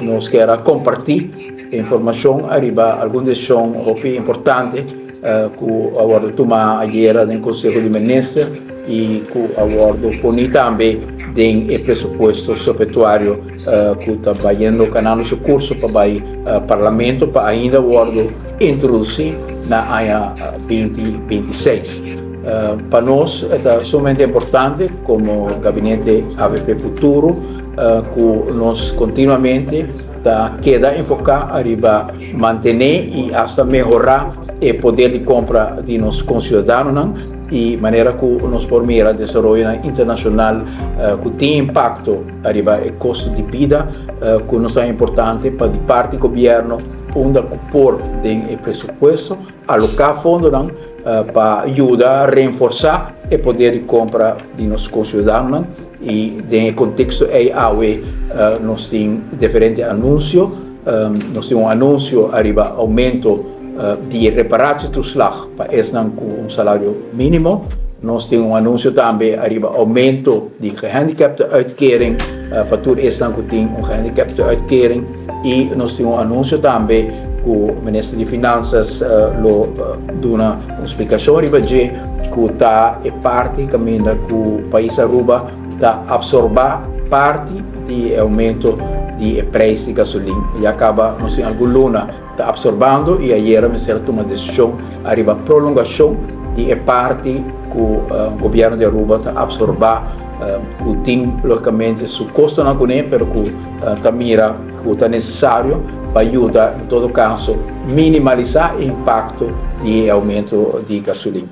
Nos kier a comparti informacion ariba algun decision hopi importante cu a wordo tuma ayera den Conseho di Minister y cu a wordo poni tambe den e presupuesto supletuario cu ta bayendo canando su curso pa bay Parlamento pa ainda wordo introduci na aña 2026. Pa nos ta sumamente importante como Gabinete AVP Futuro cu nos continuamente ta keda enfoca ariba mantene y hasta mehora e poder di compra di nos conciudadanonan y manera cu nos por mira desaroyonan internacional cu tin impacto ariba e costo di bida cu nos ta importante pa di parti gobierno unda cu por den e presupuesto aloca fondonan pa yuda reenforsa e poder di compra di nos conciudadanonan. Y den e contexto ey awe nos tin diferente anuncio. Nos tin un anuncio ariba aumento di e reparatietoeslag pa esnan cu un salario minimo. Nos tin un anuncio tambe ariba aumento di gehandicaptenuitkering pa tur esnan cu tin un gehandicaptenuitkering. Y nos tin un anuncio tambe cu Minister di Finanzas lo duna un splicacion riba dje, cu ta e parti caminda cu pais Aruba ta absorba parti di e aumento di e prijs di gasolin. Ya caba nos tin algun luna ta absorbando y ayera mester a tuma decision ariba prolongacion di e parti cu gobierno di Aruba ta absorba, cu tin logicamente su costonan cune, pero cu ta mira cu ta necesario pa yuda en todo caso minimalisa e impacto di e aumento di gasolin.